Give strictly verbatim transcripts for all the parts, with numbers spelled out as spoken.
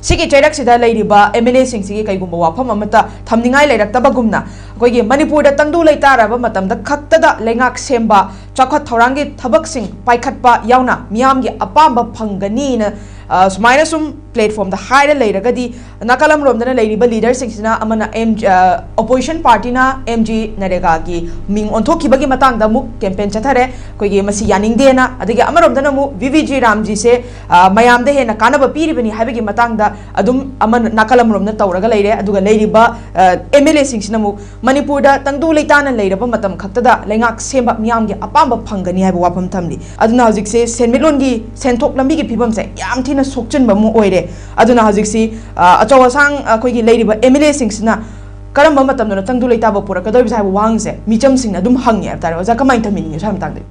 ꯁꯤꯒꯤ ꯆꯩꯔꯛꯁꯤꯗ ꯂꯩꯔꯤꯕ M L ꯑꯦꯁꯤꯡꯁꯤꯒꯤ ꯀꯩꯒꯨꯝꯕ ꯋꯥꯐꯝ ꯑꯃꯠꯇ ꯊꯝꯅꯤꯡꯉꯥꯏ ꯂꯩꯔꯛꯇꯕꯒꯨꯝꯅ, ꯑꯩꯈꯣꯏꯒꯤ ꯃꯅꯤꯄꯨꯔꯗ ꯇꯪꯗꯨ ꯂꯩꯇꯥꯔꯕ ꯃꯇꯝꯗ ꯈꯛꯇꯗ ꯂꯩꯉꯥꯛ ꯁꯦꯝꯕ, ꯆꯥꯎꯈꯠ ꯊꯧꯔꯥꯡꯒꯤ ꯊꯕꯛꯁꯤꯡ ꯄꯥꯏꯈꯠꯄ ꯌꯥꯎꯅ ꯃꯤꯌꯥꯝꯒꯤ ꯑꯄꯥꯝꯕ ꯐꯪꯒꯅꯤꯅ, ꯑ, ꯁꯨꯃꯥꯏꯅ ꯁꯨꯝ ꯄ꯭ꯂꯦꯠꯐꯣꯝꯗ ꯍꯥꯏꯔ ꯂꯩꯔꯒꯗꯤ, ꯅꯥꯀꯜ ꯑꯃꯔꯣꯝꯗꯅ ꯂꯩꯔꯤꯕ ꯂꯤꯗꯔꯁꯤꯡꯁꯤꯅ ꯑꯃꯅ ꯑꯦꯝ, ꯑ, ꯑꯣꯄꯣꯖꯤꯁꯟ ꯄꯥꯔꯇꯤꯅ ꯑꯦꯝ ꯖꯤ ꯅꯔꯦꯒꯥꯒꯤ ꯃꯤꯡ ꯑꯣꯟꯊꯣꯛꯈꯤꯕꯒꯤ ꯃꯇꯥꯡꯗ ꯑꯃꯨꯛ ꯀꯦꯝꯄꯦꯟ ꯆꯠꯊꯔꯦ, ꯑꯩꯈꯣꯏꯒꯤ ꯃꯁꯤ ꯌꯥꯅꯤꯡꯗꯦꯅ꯫ ꯑꯗꯒꯤ ꯑꯃꯔꯣꯝꯗꯅ ꯑꯃꯨꯛ ꯚꯤ ꯚꯤ ꯖꯤ ꯔꯥꯝꯖꯤꯁꯦ, ꯑ, ꯃꯌꯥꯝꯗ ꯍꯦꯟꯅ ꯀꯥꯟꯅꯕ ꯄꯤꯔꯤꯕꯅꯤ ꯍꯥꯏꯕꯒꯤ ꯃꯇꯥꯡꯗ ꯑꯗꯨꯝ ꯑꯃ ꯅꯥꯀꯜ ꯑꯃꯔꯣꯝꯅ ꯇꯧꯔꯒ ꯂꯩꯔꯦ꯫ ꯑꯗꯨꯒ ꯂꯩꯔꯤꯕ, ꯑ, ꯑꯦꯝ ꯑꯦꯜ ꯑꯦꯁꯤꯡꯁꯤꯅ ꯑꯃꯨꯛ ꯃꯅꯤꯄꯨꯔꯗ ꯇꯪꯗꯨ ꯂꯩꯇꯥꯅ ꯂꯩꯔꯕ ꯃꯇꯝ ꯈꯛꯇꯗ ꯂꯩꯉꯥꯛ ꯁꯦꯝꯕ ꯃꯤꯌꯥꯝꯒꯤ ꯑꯄꯥꯝꯕ ꯐꯪꯒꯅꯤ ꯍꯥꯏꯕ ꯋꯥꯐꯝ ꯊꯝꯂꯤ꯫ ꯑꯗꯨꯅ ꯍꯧꯖꯤꯛꯁꯦ ꯁꯦꯟꯃꯤꯠꯂꯣꯟꯒꯤ ꯁꯦꯟꯊꯣꯛ ꯂꯝꯕꯤꯒꯤ ꯐꯤꯕꯝꯁꯦ ꯌꯥꯝ ꯊꯤꯅ ꯁꯣꯛꯆꯤꯟꯕ ꯑꯃ ꯑꯣꯏꯔꯦ꯫ ꯑꯗꯨꯅ ꯍꯧꯖꯤꯛꯁꯤ, ꯑ, ꯑꯆꯧ ꯑꯁꯥꯡ ꯑꯩꯈꯣꯏꯒꯤ ꯂꯩꯔꯤꯕ ꯑꯦꯝ ꯑꯦꯜ ꯑꯦꯁꯤꯡꯁꯤꯅ ꯀꯔꯝꯕ ꯃꯇꯝꯗꯅ ꯇꯪꯗꯨ ꯂꯩꯇꯥꯕ ꯄꯨꯔꯛꯀꯗꯧꯔꯤꯕꯁꯦ ꯍꯥꯏꯕ ꯋꯥꯍꯪꯁꯦ ꯃꯤꯆꯝꯁꯤꯡꯅ ꯑꯗꯨꯝ ꯍꯪꯉꯦ ꯍꯥꯏꯕ ꯇꯥꯔꯦ꯫ ꯑꯣꯖꯥ, ꯀꯃꯥꯏꯅ ꯊꯝꯕꯤꯅꯤꯡꯉꯤ ꯁ꯭ꯋꯥꯏ ꯃꯇꯥꯡꯗ?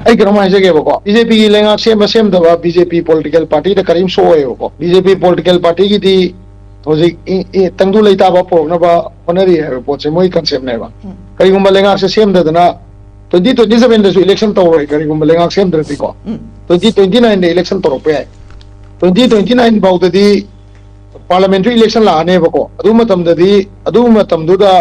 ꯑꯩ ꯀꯩꯅꯣꯝ ꯍꯥꯏꯖꯒꯦꯕꯀꯣ, ꯕꯤ ꯖꯦ ꯄꯤꯒꯤ ꯂꯩꯉꯥꯛ ꯁꯦꯝꯕ ꯁꯦꯝꯗꯕ ꯕꯤ ꯖꯦ ꯄꯤ ꯄꯣꯂꯤꯇꯤꯀꯦꯜ ꯄꯥꯔꯇꯤꯗ ꯀꯔꯤꯝ ꯁꯣꯛꯑꯣꯏꯕꯀꯣ꯫ ꯕꯤ ꯖꯦ ꯄꯤ ꯄꯣꯂꯤꯇꯤꯀꯦꯜ ꯄꯥꯔꯇꯤꯒꯤꯗꯤ ꯍꯧꯖꯤꯛ ꯏ-, ꯏ-, ꯇꯪꯗꯨ ꯂꯩꯇꯥꯕ ꯄꯨꯔꯛꯅꯕ ꯍꯣꯠꯅꯔꯤ ꯍꯥꯏꯕ ꯄꯣꯠꯁꯦ ꯃꯣꯏ ꯀꯟꯁꯦꯞꯅꯦꯕ꯫ ꯎꯝ꯫ ꯀꯔꯤꯒꯨꯝꯕ ꯂꯩꯉꯥꯛꯁꯦ ꯁꯦꯝꯗꯗꯅ ꯇ꯭ꯋꯦꯟꯇꯤ ꯇ꯭ꯋꯦꯟꯇꯤ ꯁꯚꯦꯟꯗꯁꯨ ꯏꯂꯦꯛꯁꯟ ꯇꯧꯔꯣꯏ, ꯀꯔꯤꯒꯨꯝꯕ ꯂꯩꯉꯥꯛ ꯁꯦꯝꯗ꯭ꯔꯗꯤꯀꯣ꯫ ꯎꯝ꯫ ꯇ꯭ꯋꯦꯟꯇꯤ ꯇ꯭ꯋꯦꯟꯇꯤ ꯅꯥꯏꯟꯗ ꯏꯂꯦꯛꯁꯟ ꯇꯧꯔꯛꯄ ꯌꯥꯏ꯫ ꯇ꯭ꯋꯦꯟꯇꯤ ꯇ꯭ꯋꯦꯟꯇꯤ ꯅꯥꯏꯟ ꯐꯥꯎꯗꯗꯤ ꯄꯥꯔꯂꯥꯃꯦꯟꯇꯔꯤ ꯏꯂꯦꯛꯁꯟ ꯂꯥꯛꯑꯅꯦꯕꯀꯣ꯫ ꯑꯗꯨ ꯃꯇꯝꯗꯗꯤ, ꯑꯗꯨ ꯃꯇꯝꯗꯨꯗ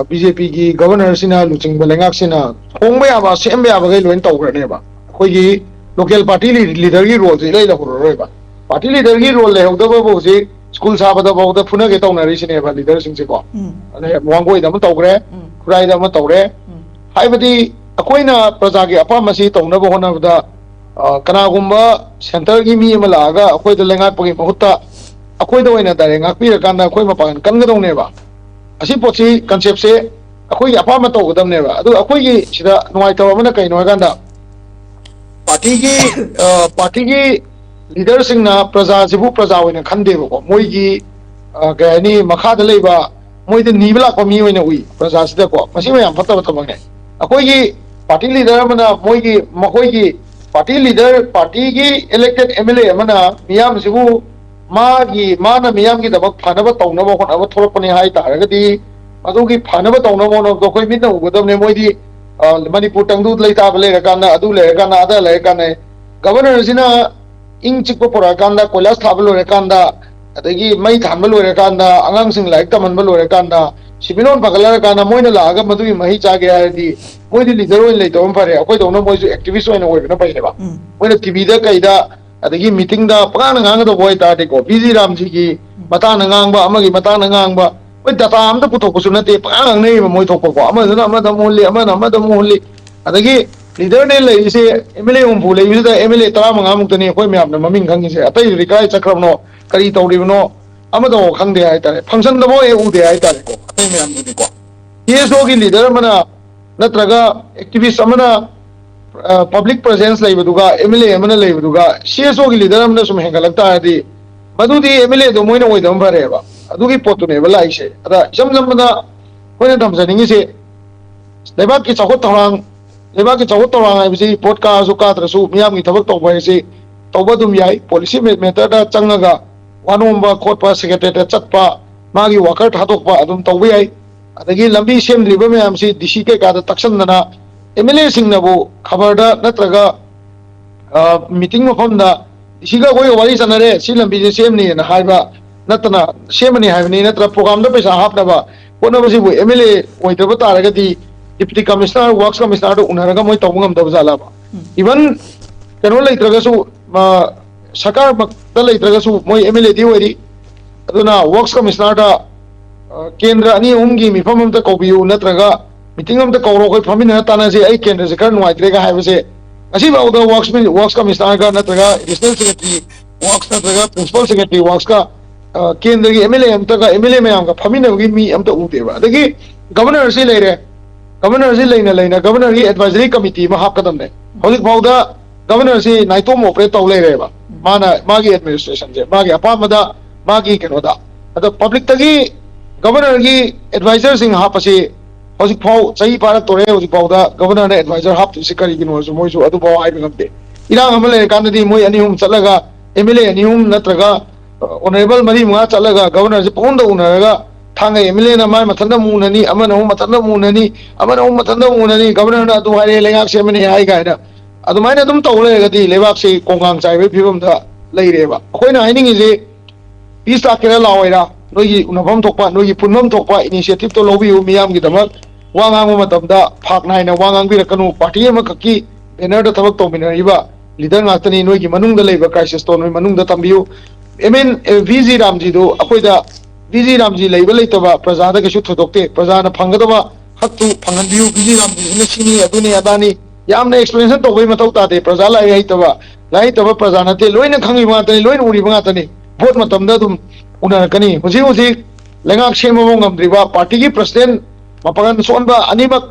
ꯕꯤ ꯖꯦ ꯄꯤꯒꯤ ꯒꯕꯔꯅꯔꯁꯤꯅ ꯂꯨꯆꯤꯡꯕ ꯂꯩꯉꯥꯛꯁꯤꯅ ꯍꯣꯡꯕ ꯌꯥꯕ, ꯁꯦꯝꯕ ꯌꯥꯕꯈꯩ ꯂꯣꯏꯅ ꯇꯧꯈ꯭ꯔꯅꯦꯕ꯫ ꯑꯩꯈꯣꯏꯒꯤ ꯂꯣꯀꯦꯜ ꯄꯥꯔꯇꯤ ꯂꯤ-, ꯂꯤꯗꯔꯒꯤ ꯔꯣꯜꯁꯦ ꯏꯂꯩ ꯂꯩꯍꯧꯔꯔꯣꯏꯕ꯫ ꯄꯥꯔꯇꯤ ꯂꯤꯗꯔꯒꯤ ꯔꯣꯜ ꯂꯩꯍꯧꯗꯕꯕꯨ ꯍꯧꯖꯤꯛ ꯁ꯭ꯀꯨꯜ ꯁꯥꯕꯗ ꯐꯥꯎꯗ ꯐꯨꯅꯒꯦ ꯇꯧꯅꯔꯤꯁꯤꯅꯦꯕ ꯂꯤꯗꯔꯁꯤꯡꯁꯦꯀꯣ꯫ ꯎꯝ꯫ ꯑꯗꯩ ꯋꯥꯡꯒꯣꯏꯗ ꯑꯃ ꯇꯧꯈ꯭ꯔꯦ, ꯎꯝ꯫ ꯈꯨꯔꯥꯏꯗ ꯑꯃ ꯇꯧꯔꯦ꯫ ꯎꯝ꯫ ꯍꯥꯏꯕꯗꯤ ꯑꯩꯈꯣꯏꯅ ꯄ꯭ꯔꯖꯥꯒꯤ ꯑꯄꯥꯝꯕꯁꯤ ꯇꯧꯅꯕ ꯍꯣꯠꯅꯕꯗ, ꯑ, ꯀꯅꯥꯒꯨꯝꯕ ꯁꯦꯟꯇꯔꯒꯤ ꯃꯤ ꯑꯃ ꯂꯥꯛꯑꯒ ꯑꯩꯈꯣꯏꯗ ꯂꯩꯉꯥꯛꯄꯒꯤ ꯃꯍꯨꯠꯇ ꯑꯩꯈꯣꯏꯗ ꯑꯣꯏꯅ ꯗꯥꯏꯔꯦꯛ ꯉꯥꯛꯄꯤꯔꯀꯥꯟꯗ ꯑꯩꯈꯣꯏ ꯃꯄꯥꯡꯒꯜ ꯀꯟꯒꯗꯧꯅꯦꯕ꯫ ꯑꯁꯤ ꯄꯣꯠꯁꯤ, ꯀꯟꯁꯦꯞꯁꯦ ꯑꯩꯈꯣꯏꯒꯤ ꯑꯄꯥꯝꯕ ꯇꯧꯒꯗꯕꯅꯦꯕ꯫ ꯑꯗꯨ ꯑꯩꯈꯣꯏꯒꯤ ꯁꯤꯗ ꯅꯨꯡꯉꯥꯏꯇꯕ ꯑꯃꯅ ꯀꯩꯅꯣ ꯍꯥꯏꯀꯥꯟꯗ, ꯄꯥꯔꯇꯤꯒꯤ, ꯑ, ꯄꯥꯔꯇꯤꯒꯤ ꯂꯤꯗꯔꯁꯤꯡꯅ ꯄ꯭ꯔꯖꯥꯁꯤꯕꯨ ꯄ꯭ꯔꯖꯥ ꯑꯣꯏꯅ ꯈꯟꯗꯦꯕꯀꯣ꯫ ꯃꯣꯏꯒꯤ, ꯑ, ꯀꯩ ꯍꯥꯏꯅꯤ, ꯃꯈꯥꯗ ꯂꯩꯕ, ꯃꯣꯏꯗ ꯅꯤꯕ ꯂꯥꯛꯄ ꯃꯤ ꯑꯣꯏꯅ ꯎꯏ ꯄ꯭ꯔꯖꯥꯁꯤꯗꯀꯣ꯫ ꯃꯁꯤ ꯃꯌꯥꯝ ꯐꯠꯇꯕ ꯊꯕꯛꯅꯦ꯫ ꯑꯩꯈꯣꯏꯒꯤ ꯄꯥꯔꯇꯤ ꯂꯤꯗꯔ ꯑꯃꯅ ꯃꯣꯏꯒꯤ, ꯃꯈꯣꯏꯒꯤ ꯄꯥꯔꯇꯤ ꯂꯤꯗꯔ, ꯄꯥꯔꯇꯤꯒꯤ ꯏꯂꯦꯛꯇꯦꯠ ꯑꯦꯝ ꯑꯦꯜ ꯑꯦ ꯑꯃꯅ ꯃꯤꯌꯥꯝꯁꯤꯕꯨ ꯃꯥꯒꯤ, ꯃꯥꯅ ꯃꯤꯌꯥꯝꯒꯤꯗꯃꯛ ꯐꯅꯕ ꯇꯧꯅꯕ ꯍꯣꯠꯅꯕ ꯊꯣꯛꯂꯛꯄꯅꯤ ꯍꯥꯏ ꯇꯥꯔꯒꯗꯤ, ꯃꯗꯨꯒꯤ ꯐꯅꯕ ꯇꯧꯅꯕ ꯍꯣꯠꯅꯕꯗꯣ ꯑꯩꯈꯣꯏ ꯃꯤꯠꯅ ꯎꯒꯗꯕꯅꯦ꯫ ꯃꯣꯏꯗꯤ, ꯑ, ꯃꯅꯤꯄꯨꯔ ꯇꯪꯗꯨ ꯂꯩꯇꯥꯕ ꯂꯩꯔꯀꯥꯟꯗ, ꯑꯗꯨ ꯂꯩꯔꯀꯥꯟꯗ, ꯑꯗꯥ ꯂꯩꯔꯀꯥꯟꯗ, ꯒꯕꯔꯅꯔꯁꯤꯅ ꯏꯪ ꯆꯤꯛꯄ ꯄꯨꯔꯛꯑꯀꯥꯟꯗ, ꯀꯣꯏꯂꯥꯁ ꯊꯥꯕ ꯂꯣꯏꯔꯀꯥꯟꯗ, ꯑꯗꯒꯤ ꯃꯩ ꯊꯥꯟꯕ ꯂꯣꯏꯔꯀꯥꯟꯗ, ꯑꯉꯥꯡꯁꯤꯡ ꯂꯥꯏꯔꯤꯛ ꯇꯝꯍꯟꯕ ꯂꯣꯏꯔꯀꯥꯟꯗ, ꯁꯤꯃꯤꯅꯣꯟ ꯐꯒꯠꯂꯔꯀꯥꯟꯗ ꯃꯣꯏꯅ ꯂꯥꯛꯑꯒ ꯃꯗꯨꯒꯤ ꯃꯍꯩ ꯆꯥꯒꯦ ꯍꯥꯏꯔꯗꯤ, ꯃꯣꯏꯗꯤ ꯂꯤꯗꯔ ꯑꯣꯏꯅ ꯂꯩꯇꯕꯅ ꯐꯔꯦ꯫ ꯑꯩꯈꯣꯏꯗꯧꯅ ꯃꯣꯏꯁꯨ ꯑꯦꯛꯇꯤꯚꯤꯁ ꯑꯣꯏꯅ ꯑꯣꯏꯕꯅ ꯐꯩꯌꯦꯕ꯫ ꯎꯝ꯫ ꯃꯣꯏꯅ ꯇꯤꯚꯤꯗ ꯀꯩꯗ, ꯑꯗꯒꯤ ꯃꯤꯇꯤꯡꯗ ꯄꯉꯥꯡꯗ ꯉꯥꯡꯒꯗꯧꯕ ꯑꯣꯏꯇꯥꯔꯗꯤꯀꯣ, ꯕꯤ ꯖꯤ ꯔꯥꯝꯖꯤꯒꯤ ꯃꯇꯥꯡꯗ ꯉꯥꯡꯕ, ꯑꯃꯒꯤ ꯃꯇꯥꯡꯗ ꯉꯥꯡꯕ, ꯃꯣꯏ ꯗꯇꯥ ꯑꯝꯇ ꯄꯨꯊꯣꯛꯄꯁꯨ ꯅꯠꯇꯦ, ꯄꯉꯥꯡ ꯉꯥꯡꯅꯩꯌꯦꯕ ꯃꯣꯏ ꯊꯣꯛꯄꯀꯣ꯫ ꯑꯃꯗꯨꯅ ꯑꯃꯗ ꯑꯃꯨꯛ ꯍꯨꯜꯂꯤ, ꯑꯃꯅ ꯑꯃꯗ ꯑꯃꯨꯛ ꯍꯨꯜꯂꯤ꯫ ꯑꯗꯒꯤ ꯂꯤꯗꯔꯅꯦ ꯂꯩꯔꯤꯁꯦ, ꯑꯦꯝ ꯑꯦꯜ ꯑꯦ ꯍꯨꯝꯐꯨ ꯂꯩꯕꯁꯤꯗ ꯑꯦꯝ ꯑꯦꯜ ꯑꯦ ꯇꯔꯥꯃꯉꯥ ꯃꯨꯛꯇꯅꯤ ꯑꯩꯈꯣꯏ ꯃꯌꯥꯝꯅ ꯃꯃꯤꯡ ꯈꯪꯉꯤꯁꯦ꯫ ꯑꯇꯩꯗꯨꯗꯤ ꯀꯗꯥꯏ ꯆꯠꯈ꯭ꯔꯕꯅꯣ, ꯀꯔꯤ ꯇꯧꯔꯤꯕꯅꯣ, ꯑꯃꯗꯐꯥꯎ ꯈꯪꯗꯦ ꯍꯥꯏꯇꯥꯔꯦ꯫ ꯐꯪꯁꯟꯗꯐꯥꯎ ꯍꯦꯛ ꯎꯗꯦ ꯍꯥꯏꯇꯥꯔꯦꯀꯣ, ꯑꯇꯩ ꯃꯌꯥꯝꯗꯨꯗꯤꯀꯣ꯫ ꯁꯤ ꯑꯦꯁ ꯑꯣꯒꯤ ꯂꯤꯗꯔ ꯑꯃꯅ ꯅꯠꯇ꯭ꯔꯒ ꯑꯦꯛꯇꯤꯚꯤꯁ ꯑꯃꯅ, ꯑ, ꯄꯕ꯭ꯂꯤꯛ ꯄ꯭ꯔꯦꯖꯦꯟꯁ ꯂꯩꯕꯗꯨꯒ ꯑꯦꯝ ꯑꯦꯜ ꯑꯦ ꯑꯃꯅ ꯂꯩꯕꯗꯨꯒ ꯁꯤ ꯑꯦꯁ ꯑꯣꯒꯤ ꯂꯤꯗꯔ ꯑꯃꯅ ꯁꯨꯝ ꯍꯦꯟꯒꯠꯂꯛ ꯇꯥꯔꯗꯤ, ꯃꯗꯨꯗꯤ ꯑꯦꯝ ꯑꯦꯜ ꯑꯦꯗꯣ ꯃꯣꯏꯅ ꯑꯣꯏꯗꯕ ꯐꯔꯦꯕ꯫ ꯑꯗꯨꯒꯤ ꯄꯣꯠꯇꯨꯅꯦꯕ ꯂꯥꯛꯏꯁꯦ꯫ ꯑꯗ ꯏꯆꯝ ꯆꯝꯕꯗ ꯑꯩꯈꯣꯏꯅ ꯊꯝꯖꯅꯤꯡꯉꯤꯁꯦ, ꯂꯩꯕꯥꯛꯀꯤ ꯆꯥꯎꯈꯠ ꯊꯧꯔꯥꯡ, ꯂꯩꯕꯥꯛꯀꯤ ꯆꯥꯎꯈꯠ ꯊꯧꯔꯥꯡ ꯍꯥꯏꯕꯁꯤ ꯚꯣꯠ ꯀꯥꯔꯁꯨ ꯀꯥꯗ꯭ꯔꯁꯨ ꯃꯤꯌꯥꯝꯒꯤ ꯊꯕꯛ ꯇꯧꯕ ꯍꯥꯏꯁꯤ ꯇꯧꯕ ꯑꯗꯨꯝ ꯌꯥꯏ꯫ ꯄꯣꯂꯤꯁꯤ ꯃꯦꯇꯔꯗ ꯆꯪꯉꯒ ꯋꯥ ꯅꯣꯝꯕ ꯈꯣꯠꯄ, ꯁꯦꯀ꯭ꯔꯦꯇꯔꯤꯌꯦꯠꯇ ꯆꯠꯄ, ꯃꯥꯒꯤ ꯋꯥꯀꯔ ꯊꯥꯗꯣꯛꯄ ꯑꯗꯨꯝ ꯇꯧꯕ ꯌꯥꯏ꯫ ꯑꯗꯒꯤ ꯂꯝꯕꯤ ꯁꯦꯝꯗ꯭ꯔꯤꯕ ꯃꯌꯥꯝꯁꯤ ꯗꯤ ꯁꯤ ꯀꯩꯀꯥꯗ ꯇꯛꯁꯟꯗꯅ ꯑꯦꯝ ꯑꯦꯜ ꯑꯦꯁꯤꯡꯅꯕꯨ ꯈꯕꯔꯗ ꯅꯠꯇ꯭ꯔꯒ, ꯑ, ꯃꯤꯇꯤꯡ ꯃꯐꯝꯗ ꯗꯤ ꯁꯤꯒ ꯑꯩꯈꯣꯏꯒ ꯋꯥꯔꯤ ꯁꯥꯟꯅꯔꯦ, ꯁꯤ ꯂꯝꯕꯤꯁꯦ ꯁꯦꯝꯅꯤꯅ ꯍꯥꯏꯕ ꯅꯠꯇꯅ, ꯁꯦꯝꯃꯅꯤ ꯍꯥꯏꯕꯅꯤ ꯅꯠꯇ꯭ꯔ ꯄ꯭ꯔꯣꯒ꯭ꯔꯥꯝꯗ ꯄꯩꯁꯥ ꯍꯥꯞꯅꯕ ꯍꯣꯠꯅꯕꯁꯤꯕꯨ ꯑꯦꯝ ꯑꯦꯜ ꯑꯦ ꯑꯣꯏꯗꯕ ꯇꯥꯔꯒꯗꯤ ꯗꯤꯄ꯭ꯌꯨꯇꯤ ꯀꯃꯤꯁꯅꯔ, ꯋꯥꯔꯛꯁ ꯀꯃꯤꯁꯅꯔꯗ ꯎꯅꯔꯒ ꯃꯣꯏ ꯇꯧꯕ ꯉꯝꯗꯕ ꯖꯥꯠꯂꯕ? ꯎꯝ꯫ ꯏꯚꯟ ꯀꯩꯅꯣ ꯂꯩꯇ꯭ꯔꯒꯁꯨ, ꯑ, ꯁꯔꯀꯥꯔꯃꯛꯇ ꯂꯩꯇ꯭ꯔꯒꯁꯨ ꯃꯣꯏ ꯑꯦꯝ ꯑꯦꯜ ꯑꯦꯗꯤ ꯑꯣꯏꯔꯤ꯫ ꯑꯗꯨꯅ ꯋꯥꯔꯛꯁ ꯀꯃꯤꯁꯅꯔꯗ, ꯑ, ꯀꯦꯟꯗ꯭ꯔ ꯑꯅꯤ ꯑꯍꯨꯝꯒꯤ ꯃꯤꯐꯝ ꯑꯝꯇ ꯀꯧꯕꯤꯌꯨ, ꯅꯠꯇ꯭ꯔꯒ ꯃꯤꯇꯤꯡ ꯑꯝꯇ ꯀꯧꯔꯣ, ꯑꯩꯈꯣꯏ ꯐꯝꯃꯤꯟꯅꯔ ꯇꯥꯟꯅꯁꯦ, ꯑꯩ ꯀꯦꯟꯗ꯭ꯔꯁꯦ ꯈꯔ ꯅꯨꯡꯉꯥꯏꯇ꯭ꯔꯦꯒ ꯍꯥꯏꯕꯁꯦ ꯉꯁꯤꯐꯥꯎꯗ ꯋꯥꯔꯛꯁ ꯃꯤ-, ꯋꯥꯔꯛꯁ ꯀꯃꯤꯁꯅꯔꯒ ꯅꯠꯇ꯭ꯔꯒ ꯑꯦꯗꯤꯁꯅꯦꯜ ꯁꯦꯀ꯭ꯔꯦꯇꯔꯤ ꯋꯥꯔꯛꯁ ꯅꯠꯇ꯭ꯔꯒ ꯄ꯭ꯔꯤꯟꯁꯤꯄꯥꯜ ꯁꯦꯀ꯭ꯔꯦꯇꯔꯤ ꯋꯥꯔꯛꯁꯀ, ꯑ, ꯀꯦꯟꯗ꯭ꯔꯒꯤ ꯑꯦꯝ ꯑꯦꯜ ꯑꯦ ꯑꯝꯇꯒ, ꯑꯦꯝ ꯑꯦꯜ ꯑꯦ ꯃꯌꯥꯝꯒ ꯐꯝꯃꯤꯟꯅꯕꯒꯤ ꯃꯤ ꯑꯝꯇ ꯎꯗꯦꯕ꯫ ꯑꯗꯒꯤ ꯒꯚꯔꯅꯔꯁꯤ ꯂꯩꯔꯦ, ꯒꯚꯔꯅꯔꯁꯤ ꯂꯩꯅ ꯂꯩꯅ ꯒꯚꯔꯅꯔꯒꯤ ꯑꯦꯗꯚꯥꯏꯖꯔꯤ ꯀꯃꯤꯇꯤ ꯑꯃ ꯍꯥꯞꯀꯗꯕꯅꯦ꯫ ꯍꯧꯖꯤꯛ ꯐꯥꯎꯗ ꯒꯚꯔꯅꯔꯁꯤ ꯅꯥꯏꯇꯣꯝ ꯑꯣꯄꯔꯦꯠ ꯇꯧ ꯂꯩꯔꯦꯕ꯫ ꯃꯥꯅ ꯃꯥꯒꯤ ꯑꯦꯗꯃꯤꯅꯤꯁꯇ꯭ꯔꯦꯁꯟꯁꯦ ꯃꯥꯒꯤ ꯑꯄꯥꯝꯕꯗ, ꯃꯥꯒꯤ ꯀꯩꯅꯣꯗ꯫ ꯑꯗꯣ ꯄꯕ꯭ꯂꯤꯛꯇꯒꯤ ꯒꯚꯔꯅꯔꯒꯤ ꯑꯦꯗꯚꯥꯏꯖꯔꯁꯤꯡ ꯍꯥꯞꯄꯁꯤ ꯍꯧꯖꯤꯛꯐꯥꯎ ꯆꯍꯤ ꯐꯥꯔꯛꯇꯣꯔꯦ, ꯍꯧꯖꯤꯛꯐꯥꯎꯗ ꯒꯚꯔꯅꯔꯅ ꯑꯦꯗꯚꯥꯏꯖꯔ ꯍꯥꯞꯇ꯭ꯔꯤꯁꯤ ꯀꯔꯤꯒꯤꯅꯣꯁꯨ ꯃꯣꯏꯁꯨ ꯑꯗꯨꯐꯥꯎ ꯍꯥꯏꯕ ꯉꯝꯗꯦ꯫ ꯏꯔꯥꯡ ꯑꯃ ꯂꯩꯔꯀꯥꯟꯗꯗꯤ ꯃꯣꯏ ꯑꯅꯤ ꯑꯍꯨꯝ ꯆꯠꯂꯒ, ꯑꯦꯝ ꯑꯦꯜ ꯑꯦ ꯑꯅꯤ ꯑꯍꯨꯝ ꯅꯠꯇ꯭ꯔꯒ ꯑꯣꯅꯔꯦꯕꯜ ꯃꯔꯤ ꯃꯉꯥ ꯆꯠꯂꯒ ꯒꯚꯔꯅꯔꯁꯦ ꯄꯨꯟꯗ ꯎꯅꯔꯒ, ꯊꯥꯡꯒ ꯑꯦꯝ ꯑꯦꯜ ꯑꯦꯅ ꯃꯥꯏ ꯃꯊꯟꯇ ꯑꯃꯨꯛ ꯎꯅꯅꯤ, ꯑꯃꯅ ꯑꯃꯨꯛ ꯃꯊꯟꯇ ꯑꯃꯨꯛ ꯎꯅꯅꯤ, ꯑꯃꯅ ꯑꯃꯨꯛ ꯃꯊꯟꯇ ꯑꯃꯨꯛ ꯎꯅꯅꯤ, ꯒꯚꯔꯅꯔꯅ ꯑꯗꯨ ꯍꯥꯏꯔꯦ, ꯂꯩꯉꯥꯛ ꯁꯦꯝꯃꯅꯤ ꯍꯥꯏ ꯀꯥꯏꯅ꯫ ꯑꯗꯨꯃꯥꯏꯅ ꯑꯗꯨꯝ ꯇꯧ ꯂꯩꯔꯒꯗꯤ ꯂꯩꯕꯥꯛꯁꯤ ꯀꯣꯡꯒꯥꯡ ꯆꯥꯏꯕꯒꯤ ꯐꯤꯕꯝꯗ ꯂꯩꯔꯦꯕ꯫ ꯑꯩꯈꯣꯏꯅ ꯍꯥꯏꯅꯤꯡꯉꯤꯁꯤ, ꯄꯤꯁ ꯂꯥꯛꯀꯦꯔꯥ ꯂꯥꯛꯑꯣꯏꯔꯥ, ꯅꯣꯏꯒꯤ ꯎꯅꯐꯝ ꯊꯣꯛꯄ, ꯅꯣꯏꯒꯤ ꯄꯨꯟꯐꯝ ꯊꯣꯛꯄ initiative ꯇꯣ ꯂꯧꯕꯤꯌꯨ꯫ ꯃꯤꯌꯥꯝꯒꯤꯗꯃꯛ ꯋꯥ ꯉꯥꯡꯕ ꯃꯇꯝꯗ ꯐꯥꯛ ꯅꯥꯏꯅ ꯋꯥ ꯉꯥꯡꯕꯤꯔꯛꯀꯅꯨ꯫ ꯄꯥꯔꯇꯤ ꯑꯃꯈꯛꯀꯤ banner ꯗ ꯊꯕꯛ ꯇꯧꯃꯤꯟꯅꯔꯤꯕ leader ꯉꯥꯛꯇꯅꯤ꯫ ꯅꯣꯏꯒꯤ ꯃꯅꯨꯡꯗ ꯂꯩꯕ crisis ꯇꯣ ꯅꯣꯏ ꯃꯅꯨꯡꯗ ꯊꯝꯕꯤꯌꯨ꯫ M N, A, V G ꯔꯥꯝꯖꯤꯗꯨ ꯑꯩꯈꯣꯏꯗ, ꯚꯤ ꯖꯤ ꯔꯥꯝꯖꯤ ꯂꯩꯕ ꯂꯩꯇꯕ ꯄ꯭ꯔꯖꯥꯗ ꯀꯩꯁꯨ ꯊꯣꯏꯗꯣꯛꯇꯦ꯫ ꯄ꯭ꯔꯖꯥꯅ ꯐꯪꯒꯗꯕ ꯍꯛꯇꯨ ꯐꯪꯍꯟꯕꯤꯌꯨ꯫ ꯚꯤ ꯖꯤ ꯔꯥꯝꯖꯤꯁꯤꯅ ꯁꯤꯅꯤ, ꯑꯗꯨꯅꯤ, ꯑꯗꯥꯅꯤ, ꯌꯥꯝꯅ explanation ꯇꯧꯕꯒꯤ ꯃꯊꯧ ꯇꯥꯗꯦ꯫ ꯄ꯭ꯔꯖꯥ ꯂꯥꯏꯔꯤꯛ ꯍꯩꯇꯕ, ꯂꯥꯏꯔꯤꯛ ꯍꯩꯇꯕ ꯄ꯭ꯔꯖꯥ ꯅꯠꯇꯦ, ꯂꯣꯏꯅ ꯈꯪꯉꯤꯕ ꯉꯥꯛꯇꯅꯤ, ꯂꯣꯏꯅ ꯎꯔꯤꯕ ꯉꯥꯛꯇꯅꯤ꯫ ꯚꯣꯠ ꯃꯇꯝꯗ ꯑꯗꯨꯝ ꯎꯅꯔꯛꯀꯅꯤ꯫ ꯍꯧꯖꯤꯛ ꯍꯧꯖꯤꯛ ꯂꯩꯉꯥꯛ ꯁꯦꯝꯕ ꯐꯥꯎ ꯉꯝꯗ꯭ꯔꯤꯕ ꯄꯥꯔꯇꯤꯒꯤ ꯄ꯭ꯔꯁꯤꯗꯦꯟ, ꯃꯄꯥꯡꯒꯜ ꯁꯣꯟꯕ ꯑꯅꯤꯃꯛ,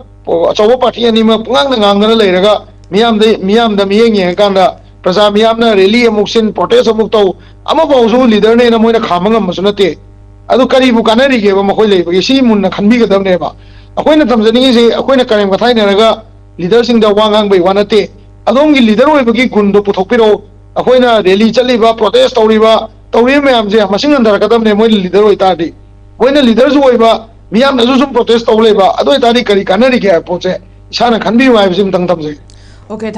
ꯑꯆꯧꯕ ꯄꯥꯔꯇꯤ ꯑꯅꯤꯃꯛ ꯄꯨꯡꯉꯥꯡꯗ ꯉꯥꯡꯗꯅ ꯂꯩꯔꯒ ꯃꯤꯌꯥꯝꯗ, ꯃꯤꯌꯥꯝꯗ ꯃꯤꯠꯌꯦꯡ ꯌꯦꯡꯉꯀꯥꯟꯗ ꯄ꯭ꯔꯖꯥ ꯃꯤꯌꯥꯝꯅ rally ꯑꯃꯨꯛ ꯁꯤꯟ, protest ꯑꯃꯨꯛ ꯇꯧ, ꯑꯃꯐꯥꯎꯁꯨ leader ꯅꯦꯅ ꯃꯣꯏꯅ ꯈꯥꯝꯕ ꯉꯝꯕꯁꯨ ꯅꯠꯇꯦ꯫ ꯑꯗꯨ ꯀꯔꯤꯕꯨ ꯀꯥꯟꯅꯔꯤꯒꯦꯕ ꯃꯈꯣꯏ ꯂꯩꯕꯒꯤ? ꯁꯤ ꯃꯨꯟꯅ ꯈꯟꯕꯤꯒꯗꯕꯅꯦꯕ꯫ ꯑꯩꯈꯣꯏꯅ ꯊꯝꯖꯅꯤꯡꯉꯤꯁꯦ, ꯑꯩꯈꯣꯏꯅ ꯀꯔꯦꯝ ꯀꯊꯥꯏꯅꯔꯒ leader ꯁꯤꯡꯗ ꯋꯥ ꯉꯥꯡꯕꯩ ꯋꯥ ꯅꯠꯇꯦ꯫ ꯑꯗꯣꯝꯒꯤ leader ꯑꯣꯏꯕꯒꯤ ꯒꯨꯟꯗꯣ ꯄꯨꯊꯣꯛꯄꯤꯔꯛꯑꯣ꯫ ꯑꯩꯈꯣꯏꯅ rally ꯆꯠꯂꯤꯕ, protest ꯇꯧꯔꯤꯕ, ꯇꯧꯔꯤꯕ ꯃꯌꯥꯝꯁꯦ ꯃꯁꯤꯡ ꯍꯟꯊꯔꯛꯀꯗꯕꯅꯦ, ꯃꯣꯏꯅ leader ꯑꯣꯏꯇꯥꯔꯗꯤ꯫ ꯃꯣꯏꯅ leader ꯁꯨ ꯑꯣꯏꯕ, ꯃꯤꯌꯥꯝꯅꯁꯨ ꯁꯨꯝ protest ꯇꯧ ꯂꯩꯕ, ꯑꯗꯨ ꯑꯣꯏꯇꯥꯔꯗꯤ ꯀꯔꯤ ꯀꯥꯟꯅꯔꯤꯒꯦ ꯍꯥꯏꯕ ꯄꯣꯠꯁꯦ ꯏꯁꯥꯅ ꯈꯟꯕꯤꯌꯨ ꯍꯥꯏꯕꯁꯤ ꯑꯝꯇꯪ ꯊꯝꯖꯒꯦ꯫ Okay,